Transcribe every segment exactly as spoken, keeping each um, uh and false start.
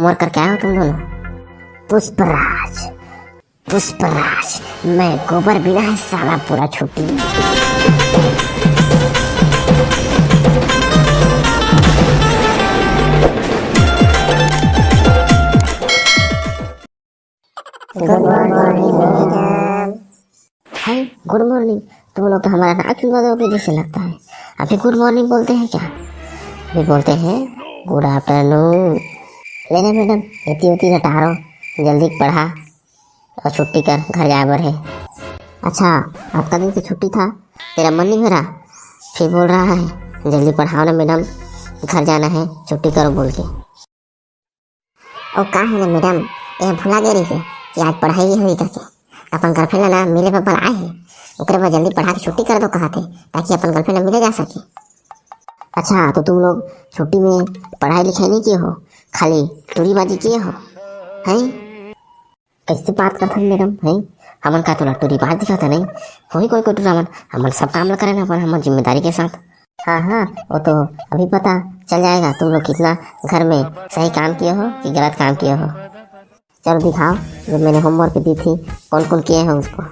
और करके आए हो तुम दोनों? पुष्पराज, पुष्पराज, मैं गोबर बिना है साला पूरा छुट्टी। गुड मॉर्निंग मैडम। हाय, गुड मॉर्निंग। तुम लोग तो हमारा नाक सुनवा दोगे जैसे लगता है। अभी गुड मॉर्निंग बोलते हैं क्या? अभी बोलते हैं गुड आफ्टरनून। ले ले मैडम, इतनी होती घटारो, जल्दी पढ़ा और छुट्टी कर, घर जाए बर है। अच्छा, आपका दिन की छुट्टी था, तेरा मन नहीं भरा, फिर बोल रहा है जल्दी पढ़ाओ ना मैडम, घर जाना है, छुट्टी करो बोल के। ओ का है ना मैडम, ये भुला गए रही से कि आज पढ़ाई भी होई करके। अपन गर्लफ्रेंड ला ना मिले बर आए हैं, ओकरे बर जल्दी पढ़ा के छुट्टी कर दो कहा थे, ताकि अपन गर्लफ्रेंड ला मिले जा सके। अच्छा, तो तुम लोग छुट्टी में पढ़ाई लिखाई नहीं किए हो, खाली टूरीबाजी किए हो, हैं? कैसे बात करथन मैडम, हैं? हमन का तोला टूरीबाज दिखत है नहीं? होही कोई कोई टूरा मन, हमन सब काम ला करे ना अपन, हमन जिम्मेदारी के साथ। हाँ हाँ, वो तो अभी पता चल जाएगा तुम लोग कितना घर में सही काम किए हो कि गलत काम किए हो। चलो दिखाओ, जो मैंने होमवर्क दी थी, कौन कौन किए हैं उसको।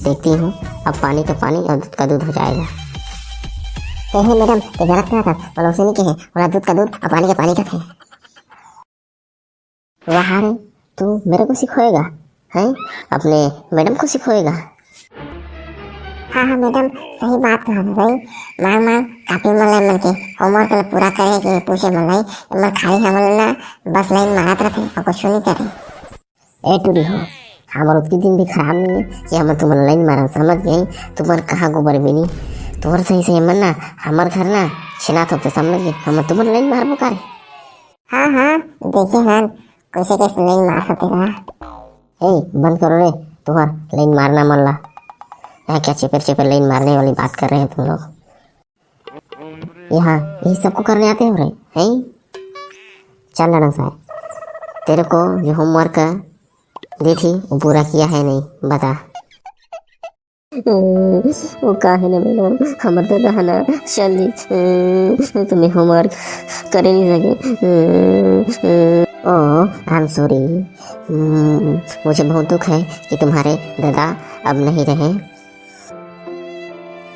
देखती हूँ, अब पानी का पानी और दूध का दूध हो जाएगा। हे हे मैडम, ये गलत कहा था, बोला उसे नहीं कहे, बोला दूध का दूध और पानी का पानी का थे। वाह रे, तू मेरे को सिखाएगा, हैं? अपने मैडम को सिखाएगा? हाँ हाँ मैडम, सही बात कहा था भाई। मांग मांग कापी मन ला मन के होमवर्क ला पूरा करे के पूछे मन लाई, मन खाली हमन ला बस लाइन मारत रहते और कुछ नहीं करे। ए टूरी हो, हमार उतनी दिन भी खराब नहीं है कि हम तुमन लाइन मारन, समझ गए? तुमन कहाँ गोबर बिनी, तुम्हारे सही सही मन ना, हमार घर ना छिना थोपते, समझ गए? हम तुमन लाइन मारबो करे। हाँ हाँ, देखे हन, कैसे कैसे लाइन मार सकते हैं। ए, बंद करो रे, तुम्हार लाइन मारना मन ला। यहाँ क्या चेपर चेपर लाइन मारने वाली बात कर रहे हैं तुम लोग? यहाँ यही सबको करने आते हो रे, हैं? चल लड़न साहब, तेरे को जो होमवर्क दी थी वो पूरा किया है नहीं, बता। वो का है ना मैडम, हमर दादा है ना, चल दी, तुम्हें होमवर्क करे नहीं सके। ओ, आई एम सॉरी। मुझे बहुत दुख है कि तुम्हारे दादा अब नहीं रहे।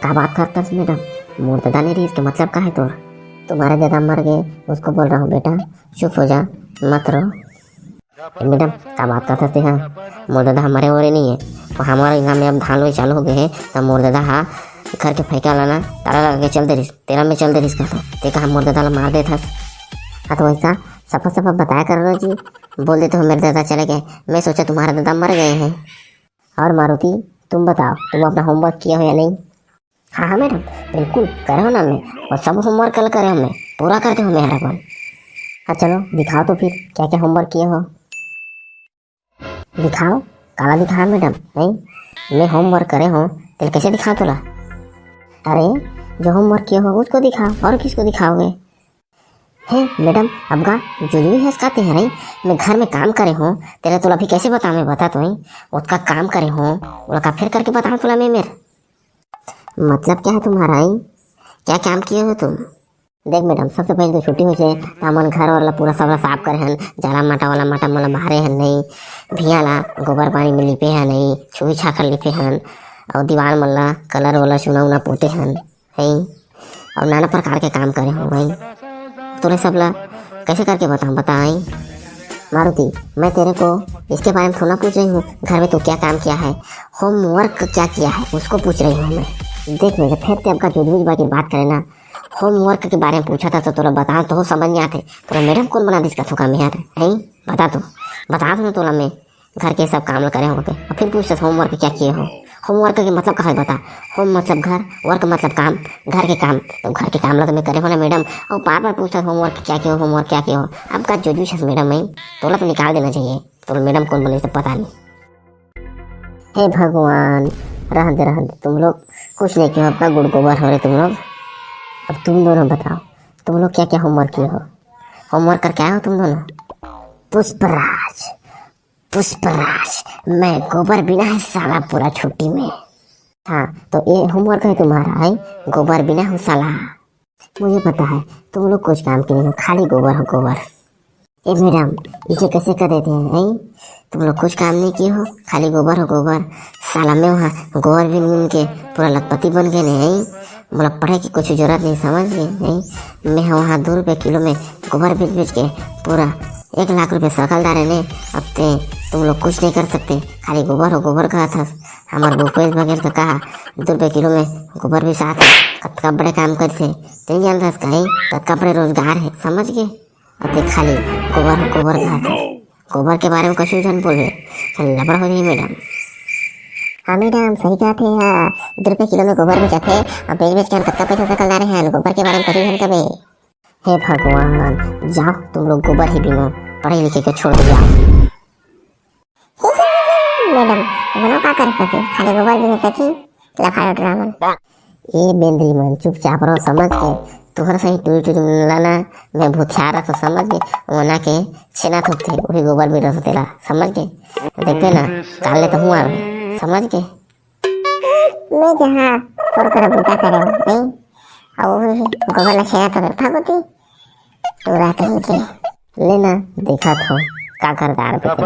का बात करता है मैडम? मोर दादा नहीं रही, इसके मतलब का है तोर? तुम्हारे दादा मर गए, उसको बोल रहा हूँ बेटा, चुप हो जा, मत रो। ए मैडम, का बात करता है? मोर दादा हमारे ओरे नहीं है, वो हमारे गाँव में अब धान लुई चालू हो गए हैं, तब मोर दादा हा घर के फैका लाना ताला लगा के चल दे रही, तेरा में चल दे रही कहता, ते कहा मोर दादा ला मार देता। हाँ तो वैसा सफा सफा बताया करो ना जी, बोल देते हो मेरे दादा चले गए, मैं सोचा तुम्हारा दादा मर गए हैं। और मारुति, तुम बताओ, तुम अपना होमवर्क किए हो या नहीं? हाँ हाँ मैडम, बिल्कुल करे हो ना मैं, और सब होमवर्क कल करे हो मैं, पूरा करते हो मैं हर अपन। हाँ चलो दिखाओ तो फिर क्या क्या होमवर्क किए हो, दिखाओ। काला दिखा मैडम, नहीं मैं होमवर्क करे हो, तेल कैसे दिखाओ तोला? अरे जो होमवर्क किए हो उसको दिखाओ, और किसको दिखाओगे? हे मैडम, अब का जो भी हंस खाते हैं रही, मैं घर में काम करे हो, तेला तोला अभी कैसे बताऊं मैं, बता तो ही। ओतका काम करे हो, ओला का फिर करके बताऊं तोला मैं मेर। मतलब क्या है तुम्हारा ही? क्या काम किए हो तुम? देख मैडम, सबसे पहले तो छुट्टी हो जाए, तो हमन घर वाला पूरा सबला साफ करे हन, जाला माटा वाला माटा मन ला मारे हन नहीं, भिया ला गोबर पानी में लिपे हन नहीं, छुई छाकर लिपे हन, और दीवार मन ला कलर वाला चूना उना पोते हन। हैं? और नाना प्रकार के काम करे हो भाई। तोरे सब ला कैसे करके बताऊं, बता हैं? मारुति, मैं तेरे को इसके बारे में थोड़ा पूछ रही हूँ, घर में तू क्या काम किया है, होमवर्क क्या किया है, उसको पूछ रही हूँ मैं। देख मेरे, फिर ते आपका जुजबुजबा की बात करे ना, होमवर्क के बारे में पूछा था तो तोला बता तो समझ नहीं आते, तोला मैडम कौन बना दिस का थोका में यार, हैं? बता तो, बता दो ना तोला मैं। घर के सब काम करे हो के, और फिर पूछते होमवर्क क्या किए हो? होमवर्क के मतलब का है बता? होम मतलब घर, वर्क मतलब काम, घर के काम। तो घर के काम ला तो मैं करे हो ना मैडम, और बार बार पूछता होमवर्क क्या किए हो, होमवर्क क्या किए हो? अब का जो जो छस मैडम है, तोला तो निकाल देना चाहिए। तो मैडम कौन बोले तो पता नहीं। हे भगवान, रहन दे, रहन दे, तुम लोग कुछ नहीं किए हो, अपना गुड़ गोबर हो रहे तुम लोग। अब तुम दोनों बताओ, तुम लोग क्या क्या होमवर्क किए हो? होमवर्क करके आए हो तुम दोनों? पुष्पराज, पुष्पराज, मैं गोबर बिना है साला पूरा छुट्टी में। हाँ, तो ये होमवर्क है तुम्हारा, है? गोबर बिना हूँ साला। मुझे पता है, तुम लोग कुछ काम के नहीं हो, खाली गोबर हो, गोबर। ए मैडम, इसे कैसे कर देते हैं, हैं? तुम लोग कुछ काम नहीं किए हो, खाली गोबर हो गोबर। साला मैं वहाँ गोबर बीन बीन के पूरा लखपति बन गए नहीं, हैं? मतलब पढ़े की कुछ जरूरत नहीं, समझ गए, हैं? मैं वहाँ दो रुपये किलो में गोबर बेच बेच के पूरा एक लाख रुपये सकल डारे ने। अब ते तुम लोग कुछ नहीं कर सकते, खाली गोबर हो गोबर कहा था। हमारे भूपेश बघेल का कहा दो रुपये किलो में गोबर भी साथ है, कतका बड़े काम करते, नहीं जानता इसका, हैं? कतका बड़े रोजगार है, समझ गए? अते खाली गोबर, गोबर खात हस। गोबर के बारे में कछु झन बोलबे, लफड़ा हो जाही मैडम। हाँ मैडम, सही कहत हे, हाँ, दू रुपया किलो में गोबर बेचत हे, अउ बेच बेच के हम कतका पैसा सकल डारे हन, गोबर के बारे में कछु झन कबे। हे भगवान, जाओ तुम लोग गोबर ही बीनो, पढ़े लिखे के छोड़ के जाओ। मैडम, ओमन का कर सके, खाली गोबर बीन सके, लफाड़ा टुरा मन। ए बेंदरी मन, चुपचाप रहो, समझ के? तुहर सही टूरी टूरी मन ला ना, मैं भूथियार रखो, समझ के? ओना के छेना थोपथे, वही गोबर बीन रखो तेला, समझ के? देखबे ना, काल ले तो हूँ आवे, समझ के? मैं जहाँ तोर करा बूता करे, नहीं? अउ वही गोबर ला छेना थोपे, भागोती। टुरा कहीं के। लेना, देखा थो, का कर दार बेटे।